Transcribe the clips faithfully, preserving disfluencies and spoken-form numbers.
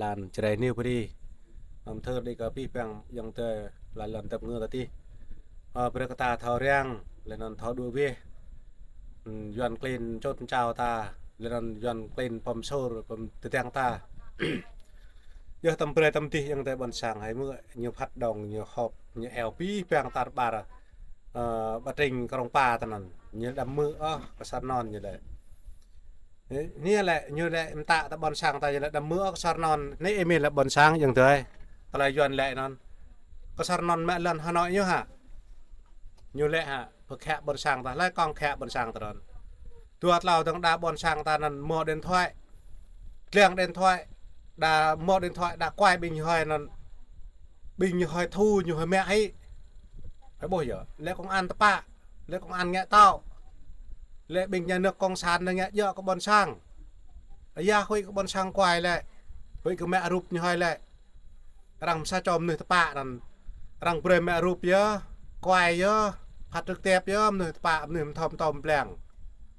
An Jrai News pơ adih. Hmâo thâo đĭ kơ abih bang ayŏng adơi lŏn tơpơngư ta adih. Ơ, brơi kơ ta thâo răng, laih anŭn thâo đuaĭ wĕh. Ư, Yuan klin čôt čao ta, laih anŭn Yuan klin pơm sôr, pơm tơdang ta. Yơh tơm brơi tơm adih ayŏng adơi ƀôn sang, hai mơ̆ ñu phat đong, ñu họp, ñu iâu abih bang tar ƀar, ơ, ƀă tring krong pa ta anŭn, ñu đăm hmư̆ ôh kơ asar anŭn ñu lĕ. Ơ, anai lĕ, ñu lĕ mơta ta ƀôn sang ta ñu lĕ đăm hmư̆ ôh kơ asar anŭn, anai ih mĭn lĕ ƀôn sang ayŏng adơi. Tơlơi Yuan lĕ anŭn. Kơ asar anŭn mă lŏn Hà Nội ñu hă. Ñu lĕ hă, pơkhă ƀôn sang ta, hlơi kông khă ƀôn sang ta anŭn. Dua tlâo dơ̆ng đa ƀôn sang ta anŭn mơ̆ điện thoại. Tlang điện thoại, đa mơ̆ điện thoại, đa kuai ƀing ñu hơi anŭn. Ƀing ñu hơi thu, ñu hơi mă hĭ. Hơi ƀuh yơh, lĕ công an tơpă. Lĕ công an ngă tŏ. Lĕ ƀing nhà nước cộng sản anai ngă djơ̆ kơ ƀôn sang. Ơ yơh, huĭ kơ ƀôn sang kuai lĕ. Huĭ kơ mă rup ñu hơi lĕ. Arăng mơsa čô mơnuih tơpă anŭn. Arăng brơi mă rup yơh, kuai yơh, phat trực tiếp yơh, mơnuih tơpă, mơnuih mơthâo mơtô mơblang.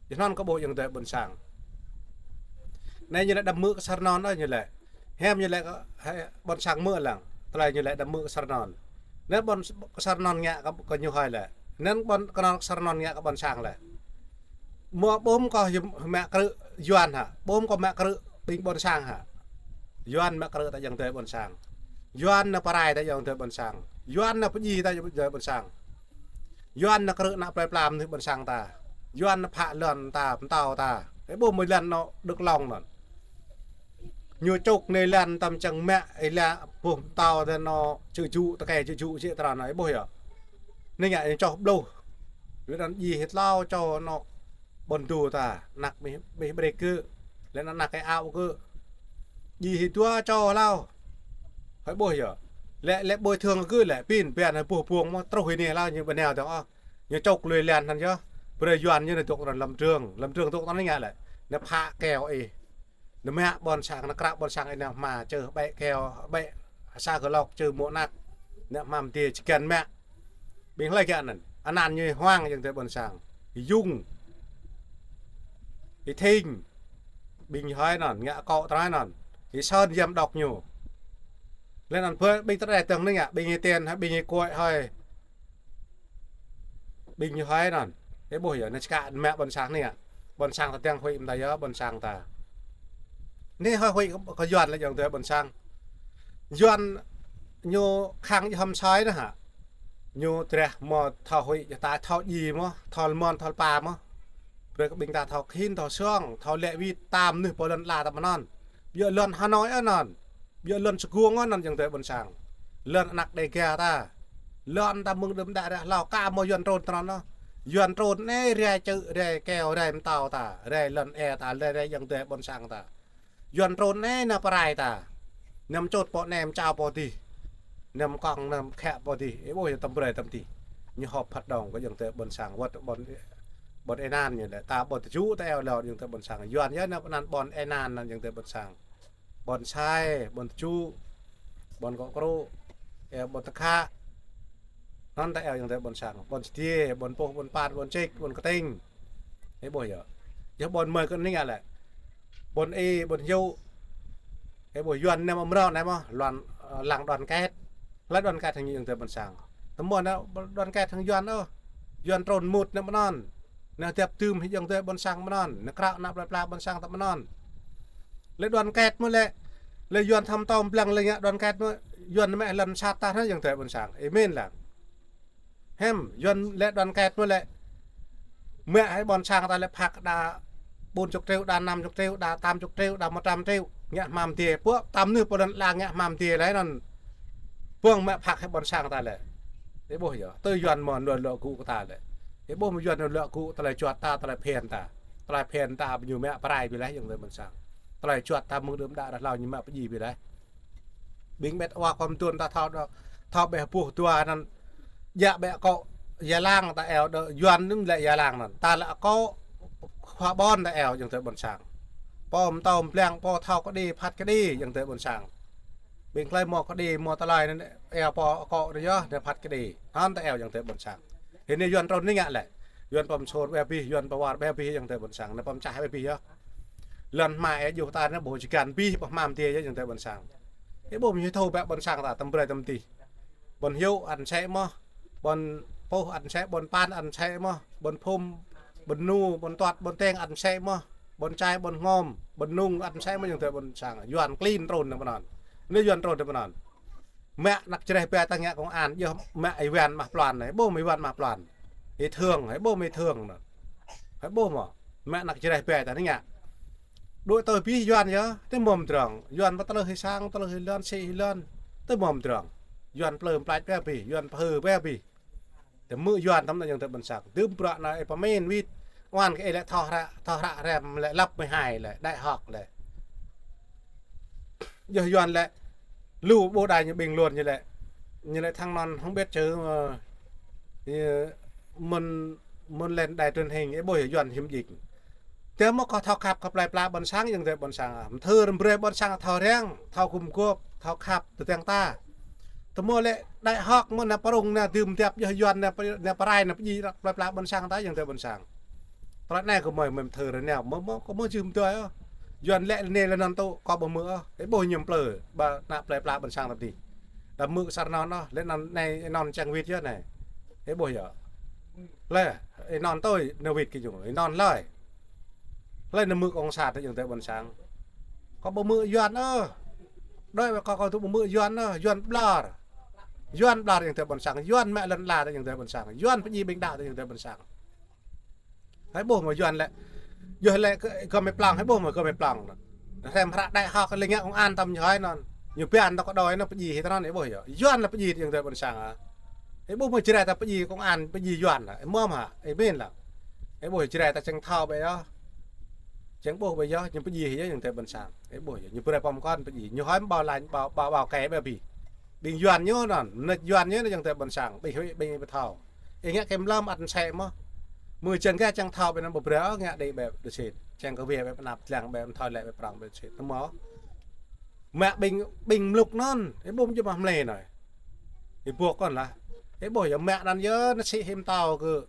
Yơh anŭn kơ ƀuh ayŏng adơi ƀôn sang. Anai ñu lĕ đăm hmư̆ kơ asar anŭn ôh ñu lĕ. Hiam ñu lĕ kơ, hai, ƀôn sang hmư̆ lăng. Tơlơi ñu lĕ đăm hmư̆ kơ asar anŭn. Anai ƀôn, kơ asar anŭn ngă kơ, kơ ñu hơi lĕ. Anŭn ƀôn, kơ anŭn kơ asar anŭn ngă kơ ƀôn sang lĕ. Mơ̆ ƀôm kơ yơh mă krư̆ Yuan hă. Ƀôm kơ mă krư̆ ƀing ƀôn sang hă. Yuan mă krư̆ ta ayŏng adơi ƀôn sang. Yuan nao pơrai ta ayŏng adơi ƀôn sang. Yuan nao pơdjai ta ayŏng adơi ƀôn sang. Yuan nao krư̆ ană plơi pla mơnuih ƀôn sang ta. Yuan nao phă lŏn ta, pơtao ta. Ơ ƀuh mơ̆ lŏn anŭn đưk lŏng anŭn. Ñu čŭk anai lŏn tơm čang mă, ơ lĕ ƀuh pơtao ta anŭn čư̆ čŭ, tơkai čư̆ čŭ, čĕ tơrăn anŭn, ơ ƀuh yơh. Anai ngă ñu čoh ƀlŏh. Lĕ anŭn djai hĭ tlâo čô anŭn ƀôn du ta, anăk ƀing, ƀing brek kơ. Lĕ anŭn anăk ơi ao kơ. Djai hĭ dua čô hlâo. Hơi ƀuh yơh. Lĕ, lĕ bồi thường kơ lĕ pin, biăn hơi ƀuh buông mơ̆ truh hĭ anai hlâo ñu ƀu nao dơ̆ng ôh. Ñu čŭk lui lŏn anŭn yơh. Brơi Yuan ñu nao dŏ anŭn Lâm Trường. Lâm Trường dŏ anŭn ngă lĕ. Nao phă keo ih. Nao mă ƀôn sang, nao krao ƀôn sang ih nao hmua čơ ƀĕ keo, ƀĕ sa kơ lŏk čơ mơ̆ anăk. Nao hmua mơdê čơkăn mă. Ƀing hlơi kiăng anŭn. Anăn ñu hoang ayŏng adơi ƀôn sang. Ih Dung. Ih Thinh. Ƀing hơi anŭn, ngă akŏ tơlơi anŭn. Ih Sơn yăm đŏk ñu. Lĕ anŭn ƀơi ƀing tơlơi dơ̆ng anai ngă, ƀing ih Tiên, hơi ƀing ih Kuai hơi. Ƀing ñu hơi anŭn. Ơ ƀuh yơh, anai čơkă mă ƀôn sang anai ngă. Ƀôn sang ta tơdang huĭ mơ̆ ta yơh, ƀôn sang ta. Anai hơi huĭ kơ, kơ Yuan lĕ ayŏng adơi ƀôn sang. Yuan ñu khăng djơ̆ hăm soi anŭn hă. Ñu drah mơ̆ thâo huĭ djơ̆ ta thâo djai mơ̆, thâo lơmơ̆n, thâo lơpa mơ̆. Brơi kơ ƀing ta thâo khĭn, thâo song, thâo lĕ wĭt ta mơnuih pô lŏn ala ta mơ̆n anŭn. Yua lŏn Hà Nội anŭn. Yua lŏn Sơguông anŭn ayŏng adơi ƀôn sang. Lŏn anăk Đêga ta. Lŏn ta mơ̆ng đưm đă ră hlâo ka mơ̆ Yuan trŭn tơnăn anŭn. Yuan trŭn anai rai čư̆, rai keo, rai pơtao ta. Rai lŏn ê ta, rai, rai ayŏng adơi ƀôn sang ta. Yuan trŭn anai nao pơrai ta. Nao čôt pơ anai, čao pơ adih. Nao kông, nao khă pơ adih. Ơ ƀuh yơh tơm brơi tơm adih. Ñu họp phat đong kơ ayŏng adơi ƀôn sang. Wơ̆t ƀôn, ƀôn ê nan ñu lĕ. Ta ƀôn tơčŭ ta iâu lŏn ayŏng adơi ƀôn sang. Yuan yơh nao pơ anăn ƀôn ê nan anŭn ayŏng adơi ƀôn sang. Ƀôn Sai, ƀôn Tơčŭ, ƀôn Kŏ Krŭ, ơ, ƀôn Tơkhă. Anŭn ta iâu ayŏng adơi ƀôn sang, ƀôn Sơdie, ƀôn Pôh, ƀôn Păt, ƀôn Čĭk, ƀôn Kơting. Ơ ƀuh yơh. Yơh ƀôn mơi kơ anai ngă lĕ. Ƀôn Ê, ƀôn Yŭ. Ơ ƀuh Yuan anai mơ̆ mrâo anai mơ̆, lŏn, ơ, lăng đoàn kết. Hlơi đoàn kết hăng ñu ayŏng adơi ƀôn sang. Tơm mơ̆ anai đoàn kết hăng Yuan ôh. Yuan trŭn mŭt anai mơ̆n anŭn. Nao dăp dưm hĭ ayŏng adơi ƀôn sang mơ̆n anŭn. Nao krao ană plơi pla ƀôn sang ta mơ̆n anŭn. Lĕ đoàn kết mơ̆ lĕ. Lĕ Yuan thăm tơm blang lĕ ngă đoàn kết mơ̆. Yuan mă lŏn sat ta anŭn ayŏng adơi ƀôn sang. Ơ mĭn lăng. Hiam, Yuan lĕ đoàn kết mơ̆ lĕ. Mă hĭ ƀôn sang ta lĕ phak đa bốn chục triệu, đa năm chục triệu, đa tám chục triệu, đa một trăm triệu. Ngă hmua mơdê. Pô ta mơnuih pô lŏn ala ngă hmua mơdê lĕ anŭn. Pô mă phak hĭ ƀôn sang ta lĕ. Ơ ƀuh yơh. Tui Yuan mơ̆ nao luă gŭ kơ ta lĕ. Ơ ƀuh mơ̆ Yuan nao luă gŭ tơlơi juăt ta, tơlơi phiăn ta. Tơlơi phiăn ta ñu mă pơrai ƀiă laih ayŏng adơi ƀôn sang. Tơlơi juăt ta mơ̆ng đưm đă ră hlâo ñu mă pơdjai ƀiă laih. Ƀing ƀĕt wa khŏm tuôn ta thâo đơ, thâo ƀĕ buh dua anŭn. Djă ƀĕ akŏ Gia Lang ta iâu đơ Yuan anŭn lĕ Gia Lang anŭn. Ta lĕ akŏ khua ƀôn ta iâu ayŏng adơi ƀôn sang. Pô mơtâo mơblang pô thâo kơđi phat kơđi ayŏng adơi ƀôn sang. Ƀing hlơi mơ̆ kơđi mơ̆ tơlơi anŭn iâu pô akŏ anŭn yơh anŭn phat kơđi. Anŭn ta iâu ayŏng adơi ƀôn sang. Hĭ anai Yuan trŭn anai ngă lĕ. Yuan pơm sôr ƀĕ abih, Yuan pơwar ƀĕ abih ayŏng adơi ƀôn sang. Anŭn pơm čah ƀĕ abih yơh. Lŏn hmua ih djuh ta anai ƀu čơgăn abih ƀơi hmua mơdê yơh ayŏng adơi ƀôn sang. Ih ƀuh mơ̆ ih thâo ƀĕ ƀôn sang ta tơm brơi tơm adih. Ƀôn Hiu ăn sĕ mơ̆n, ƀôn Pôh ăn sĕ, ƀôn Pan ăn sĕ mơ̆n, ƀôn Phum, ƀôn Nu, ƀôn Tuăt, ƀôn Teng ăn sĕ mơ̆n, ƀôn Čai, ƀôn Hngôm, ƀôn Nung ăn sĕ mơ̆n ayŏng adơi ƀôn sang. Yuan klin trŭn nao pơ anŭn. Anai Yuan trŭn nao pơ anŭn. Mă anăk Jrai ƀe ta ngă công an, yơh mă Ivan mă Plan anai. Ih ƀuh mơ̆ Ivan mă Plan. Ih Thương, ih ƀuh mơ̆ ih Thương anŭn. Ih ƀuh mơ̆. Mă anăk Jrai ƀe ta anai ngă. Đuaĭ tui abih Yuan yơh, tơ mơ̆ mơdrŏng. Yuan pơtlaih hĭ sang, tơlơi hĭ lŏn, sĭ hĭ lŏn. Tơ mơ̆ mơdrŏng. Yuan plư mplač ƀe abih, Yuan pơhư ƀe abih. Tơ mơ̆ Yuan tơm anai ayŏng adơi ƀôn sang. Dưm bruă anai ih pơmĭn wĭt. Oan kơ ih lĕ thâo hră, thâo hră rem lĕ lớp mười hai lĕ, đại học lĕ. Yơh Yuan lĕ lu ƀuh đài ñu bình luận ñu lĕ. Ñu lĕ thăng anŭn không biết chữ, ơ, ơ, mơ̆n, mơ̆n lên đài truyền hình, ih ƀuh Yuan hiam djik. Tơ mơ̆ kâo thâo khăp kơ plơi pla ƀôn sang ayŏng adơi ƀôn sang. Mơthưr brơi ƀôn sang thâo răng, thâo gum gôp, thâo khăp tơdang ta. Tơ mơ̆ lĕ đại học mơ̆n nao prŏng nao dưm djăp yơh Yuan nao pơ-, nao pơrai nao pơjing plơi pla ƀôn sang ta ayŏng adơi ƀôn sang. Tơlơi anai kơ mơi mơ̆ mơthưr nao, mơ̆, mơ̆, kơ mơi dưm tui ôh. Yuan lĕ anai lĕ anŭn tŭ, kâo ƀu hmư̆ ôh. Ih ƀuh ñu plư, ƀă anăk plơi pla ƀôn sang ta adih. Đa hmư̆ kơ sa anŭn ôh, lĕ anŭn anai, anŭn čang wĭt yơh anai. Ih ƀuh yơh. Lĕ, anŭn tui, nao wĭt kơ ñu, anŭn hlơi. Hlơi nao hmư̆ cộng sản ta ayŏng adơi ƀôn sang. Kâo ƀu hmư̆ Yuan ôh. Đuaĭ wơ̆t kâo, kâo tŭ ƀu hmư̆ Yuan ôh, Yuan ƀlŏr. Yuan ƀlŏr ayŏng adơi ƀôn sang, Yuan mă lŏn ala ta ayŏng adơi ƀôn sang, Yuan pơjing ƀing đaŏ ta ayŏng adơi ƀôn sang. Ih ƀuh mơ̆ Yuan lĕ. Yơh lĕ kơ, kơ mơi plăng, ih ƀuh mơ̆ kơ mơi plăng anŭn. Hrăm hră đại học lĕ ngă công an tơm ñu hơi anŭn. Ñu ƀiă tơ kơ đôi anŭn pơjing hĭ tơ anŭn ih ƀuh yơh. Yuan lĕ pơjing ayŏng adơi ƀôn sang ah. Ih ƀuh mơ̆ Jrai ta pơjing công an, pơjing Yuan ah. Ih mơ̆ hă, ih ƀuh lăng. Ih ƀuh Jrai ta čang thâo ƀĕ yơh. Čang ƀuh ƀĕ yơh, ñu pơjing yơh ayŏng adơi ƀôn sang. Ih ƀuh yơh, ñu brơi pơm kŏn pơjing. Ñu hơi ƀâo lañ, ƀâo, ƀâo, ƀâo kĕ ƀĕ abih. Ƀing Yuan ñu anŭn, mơnuih Yuan ñu anŭn ayŏng adơi ƀôn sang. Ƀing huĭ, ƀing ih ƀu thâo. Ih ngă kơ mlam ăn sĕ mơ̆n. Mơ̆ čang gah čang thâo ƀĕ anŭn ƀu brơi ôh ngă đĭ ƀĕ đơ sĭt. Čang kơ wĕ ƀĕ pơnap dlăng ƀĕ, mơ̆ thâo lĕ ƀĕ prŏng ƀĕ sĭt. Tơ mơ̆. Mă ƀing, ƀing mluk anŭn, ih ƀuh mơ̆ jơmah mlei anai. Ih ƀuh kŏn lah. Ih ƀuh yơh mă anŭn yơh nao sĭ hĭ mơtâo kơ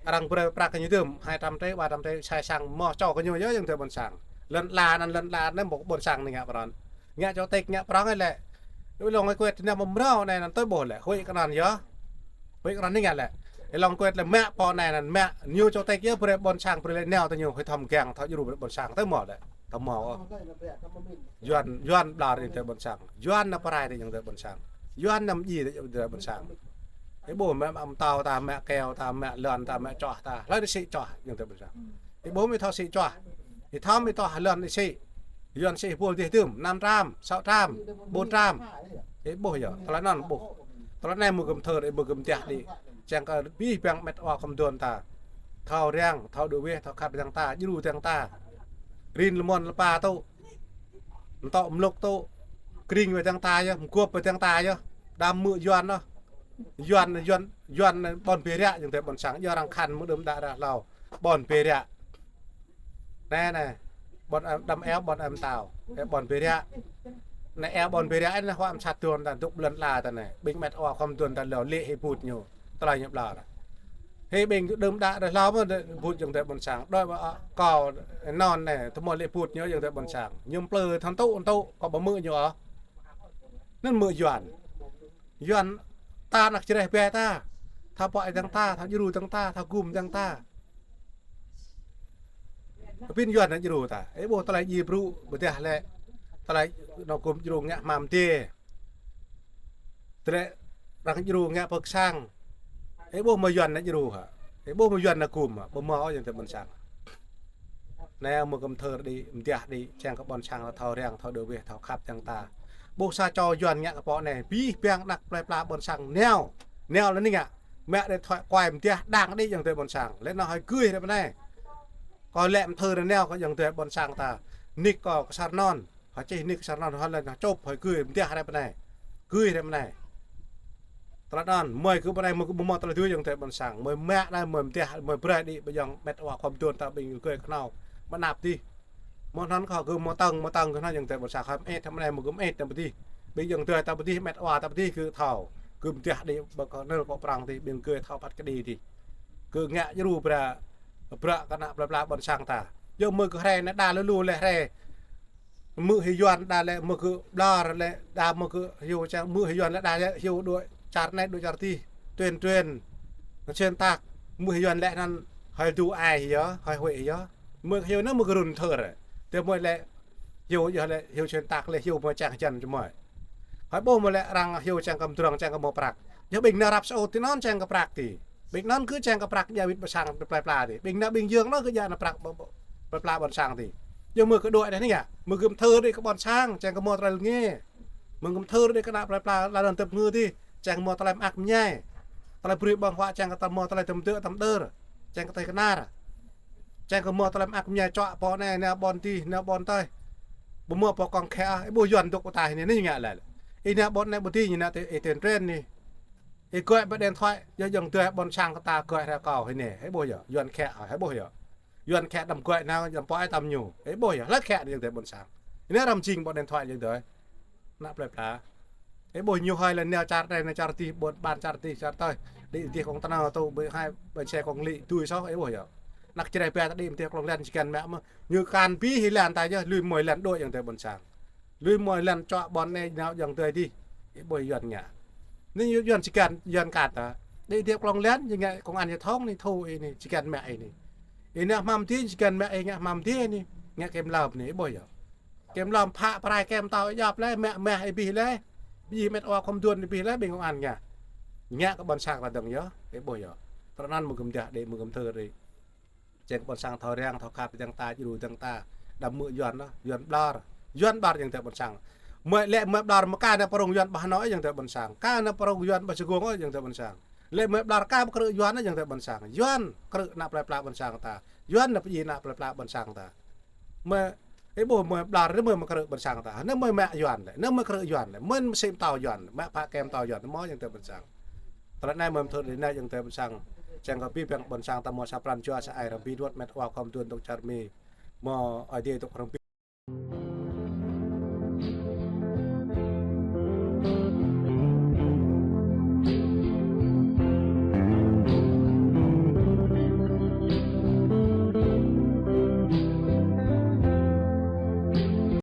arăng brơi prăk kơ ñu dưm, hai trăm triệu, ba trăm triệu, sai sang mơ̆ čô kơ ñu yơh ayŏng adơi ƀôn sang. Lŏn ala anŭn, lŏn ala anŭn ƀôn sang anai ngă prŏng. Ngă chủ tịch ngă prŏng lĕ. Ih lŏng ih kuet nao mơmrâo anai anŭn tui ƀuh lĕ. Huĭ kơ anŭn yơh. Huĭ kơ anŭn anai ngă lĕ. Ih lŏng kuet lĕ mă pô anai anŭn mă. Ñu chủ tịch yơh brơi ƀôn sang brơi lĕ nao tơ ñu hơi thâo mgang, thâo djru brơi ƀôn sang tơ mơ̆ lĕ. Tơ mơ̆ ôh. Yuan, Yuan ƀlŏr ayŏng adơi ƀôn sang. Yuan nao pơrai ta ayŏng adơi ƀôn sang. Yuan nao pơjing ta ayŏng adơi ƀôn sang. Ih ƀuh mă, mă mơtâo ta, mă keo ta, mă lŏn ta, mă čoh ta. Hlơi nao sĭ čoh ayŏng adơi ƀôn sang. Ih ƀuh mơ̆ ih thâo sĭ čoh. Ih thâo mơ̆ ih tŏh lŏn ih sĭ. Yuan sĭ ih ƀuh dih dưm, năm trăm, sáu trăm, bốn trăm. Ih ƀuh yơh, tơlơi anŭn ƀuh. Tơlơi anai mơ̆ gơ̆m thâo, ih mơ̆ gơ̆m dah đĭ. Čang kơ abih bang met wa khŏm dŏn ta. Thâo răng, thâo đuaĭ wĕh, thâo khăp dang ta, djru dang ta. Rin lơmon lơpa tŭ. Mơtŏ mluk tŭ, kring wĕ dang ta yơh, mơguôp wĕ dang ta yơh. Đăm hmư̆ Yuan ôh. Yuan, Yuan, Yuan ƀôn Bê Ră ayŏng adơi ƀôn sang, yua arăng khăn mơ̆ đưm đă ră hlâo. Ƀôn Bê Ră. Anai, anai. Ƀôn, ơ, đăm eo ƀôn ơ mơtao. Ơ ƀôn Bê Ră. Anai eo ƀôn Bê Ră anai huă mơsat dŏn ta dŏ lŏn ala ta anai. Ƀing met wa khŏm dŏn ta hlâo lĕ hĭ ƀut ñu. Tơlơi ñu ƀlŏr. Hĭ ƀing đưm đă ră hlâo mơ̆ ƀut ayŏng adơi ƀôn sang. Đuaĭ ƀă, ơ, kâo anŭn anai, tơmơ̆ lĕ ƀut ñu ayŏng adơi ƀôn sang. Ñu plư thăn tŭ, thăn tŭ, kâo ƀu hmư̆ ñu ôh. Anŭn mơ̆ Yuan. Yuan ta anăk Jrai ƀe ta. Thâo pơai dang ta, thâo djru dang ta, thâo gum dang ta. Pin Yuan nao djru ta. Ih ƀuh tơlơi djai brŭ, ƀôdah lĕ. Tơlơi nao gum djru ngă hmua mơdê. Tơlơi arăng djru ngă pơk sang. Ih ƀuh mơ̆ Yuan nao djru hă. Ih ƀuh mơ̆ Yuan nao gum hă. Ƀu hmâo ôh ayŏng adơi ƀôn sang. Anai mơ̆ gơ̆m thâo đĭ, mơdah đĭ, čang kơ ƀôn sang ta thâo răng, thâo đuaĭ wĕh, thâo khăp dang ta. Ƀuh sa čô Yuan ngă kơ pô anai, abih bang anăk plơi pla ƀôn sang nao. Nao lĕ anai ngă. Mă điện thoại quay mơdah đang đĭ ayŏng adơi ƀôn sang. Lĕ anŭn hơi gưi ră pơ anai. Kâo lĕ mơthưr nao kơ ayŏng adơi ƀôn sang ta. Nik kâo kơ sa anŭn. Hơčih nik kơ sa anŭn, hơlĕ anŭn čŏp hơi gưi mơdah ră pơ anai. Gưi ră pơ anai. Tơlơi anŭn, mơi kơ pơ anai mơi kơ ƀu hmâo tơlơi dưi ayŏng adơi ƀôn sang. Mơi mă anai, mơi mơdah, mơi brơi đĭ ƀơi ayŏng met wa khŏm dŏn ta ƀing gơ̆ kơnâo. Mơnăp dih. Mơ̆ anŭn kâo gơ̆ mơ̆ tơ̆ng, mơ̆ tơ̆ng kơnâo ayŏng adơi ƀôn sang. Khŏm ĕt tơm anai mơi gơ̆ ĕt tơm pơ dih. Ƀing ayŏng adơi ta pơ dih, met wa ta pơ dih gơ̆ thâo. Gơ̆ mơdah đĭ ƀơi kơ nơ̆r kơ prăng dih, ƀing gơ̆ thâo păt kơđi dih. Gơ̆ ngă djru bră, bră kơ anăk plơi pla ƀôn sang ta. Yua mơ̆ kơ hrơi anai đa lu lu lĕ hrơi. Mơ̆ hyu Yuan đa lĕ, mơ̆ kơ ƀlŏr lĕ đa, mơ̆ kơ hyu čang, mơ̆ hyu Yuan lĕ đa lĕ hyu đuaĭ čar anai đuaĭ čar adih. Tuyên truyền. Xuyên tạc. Mơ̆ hyu Yuan lĕ anŭn hơi tŭ ai hyu, hơi huĭ hyu. Mơ̆ hyu anŭn mơ̆ kơ run thơr. Tơ mơ̆ lĕ hyu yơh lĕ hyu xuyên tạc lĕ hyu mơ̆ čang hơjăn čơmơi. Hơi ƀuh mơ̆ lĕ arăng hyu čang kơ mơdrŏng čang kơ mơ̆ prăk. Yơh ƀing anŭn răp sơ-ôt ti anŭn čang kơ prăk ti. Ƀing anŭn kơ čang kơ prăk djă wĭt ƀơi sang plơi pla ti. Ƀing anŭn ƀing Yuan anŭn kơ djă anŭn prăk plơi pla ƀôn sang ti. Yơh mơ̆ kơ đuaĭ anai anai yơh. Mơ̆ gơ̆m thơr đĭ kơ ƀôn sang čang kơ mơ̆ tơlơi lĕ ngĕ. Mơ̆ gơ̆m thơr đĭ kơ ană plơi pla lŏn tơp ngư ti. Čang kơ mơ̆ tơlơi mơak mơñai. Tơlơi brơi ƀơ̆ng huă čang kơ tơlơi mơ̆ tơlơi tơm tơm tơm đơr. Čang kơ tơlơi kơnar. Čang kơ mơ̆ tơlơi mơak mơñai čuă pô anai, anai ƀôn ti, anai ƀôn tơi. Ƀu mơ̆ pô kong khĕ ah, ih ƀuh Yuan dŏ kơ ta hĭ anai, anai ñu ngă lĕ. Ih anai ƀôn anai ƀôn ti ñu ngă tơ ih tuyên truyền anai. Ih gơ̆ ƀơi điện thoại, yơh ayŏng adơi ƀôn sang kơ ta gơ̆ hrơi kâo hĭ anai, ih ƀuh yơh, Yuan khĕ ah, ih ƀuh yơh. Yuan khĕ đăm gơ̆ nao, đăm pô ai tăm ñu, ih ƀuh yơh, hlak khĕ ayŏng adơi ƀôn sang. Anai răm jing ƀơi điện thoại ayŏng adơi. Ană plơi pla. Ih ƀuh ñu hơi lĕ nao čar anai, nao čar adih, ƀôn ƀan čar adih, čar tơi. Đĭ adih kông tơnao tŭ, ƀơi hai, ƀơi xe kông lĭ, tui soh, ih ƀuh yơh. Ană Jrai ƀe ta đĭ adih klông lĕn čơkăn mă mơ̆. Ñu kăn pi hĭ lĕn ta yơh, lui mơi lĕn đuaĭ ayŏng adơi ƀôn sang. Lui mơi lĕn čuă ƀôn anai nao ayŏng adơi adih. Ih ƀuh Yuan ngă. Anai Yuan čơkăn, Yuan kăn ta. Đĭ adih klông lĕn, ñu ngă công an giao thông anai, thu ih anai, čơkăn mă ih anai. Ih ngă hmăm adih, čơkăn mă ih ngă hmăm adih anai. Ngă kiểm lâm anai, ih ƀuh yơh. Kiểm lâm phă prai kem tâo ih djŏp lĕ, mă mah ih abih lĕ. Ƀing met wa khŏm duôn ih abih lĕ, ƀing công an ngă. Ngă kơ ƀôn sang ta dơ̆ng yơh, ih ƀuh yơh. Tơl anŭn mơ̆ gơ̆m dah đĭ, mơ̆ gơ̆m thơr đĭ. Čang kơ ƀôn sang thâo răng, thâo khăp dơ̆ng ta, djru dơ̆ng ta. Đăm mơ̆ Yuan anŭn, Yuan ƀlŏr. Yuan ƀlŏr ayŏng adơi ƀôn sang. Mơi lĕ mơi ƀlŏr mơ̆ kah ană prŏng Yuan ƀơi Hà Nội ayŏng adơi ƀôn sang. Kah ană prŏng Yuan ƀơi Sài Gòn ayŏng adơi ƀôn sang. Lĕ mơi ƀlŏr kah mơ̆ krư̆ Yuan ayŏng adơi ƀôn sang. Yuan krư̆ ană plơi pla ƀôn sang ta. Yuan ană pơjing ană plơi pla ƀôn sang ta. Mơi, ih ƀuh mơi ƀlŏr anai mơi mơ̆ krư̆ ƀôn sang ta. Anai mơi mă Yuan lĕ. Anai mơi krư̆ Yuan lĕ. Mơi mơ̆ sĭm tâo Yuan lĕ. Mă phă kem tâo Yuan lĕ. Mơ̆ ayŏng adơi ƀôn sang. Tơlơi anai mơi mơ̆ thơr đĭ anai ayŏng adơi ƀôn sang. Čang kơ abih bang ƀôn sang ta mơ̆ sa pran jua sa ai răm ƀi đuaĭ met wa khŏm duôn dŏ čar Mi. Mơ̆ Ơi Adai dŏ răm ƀi.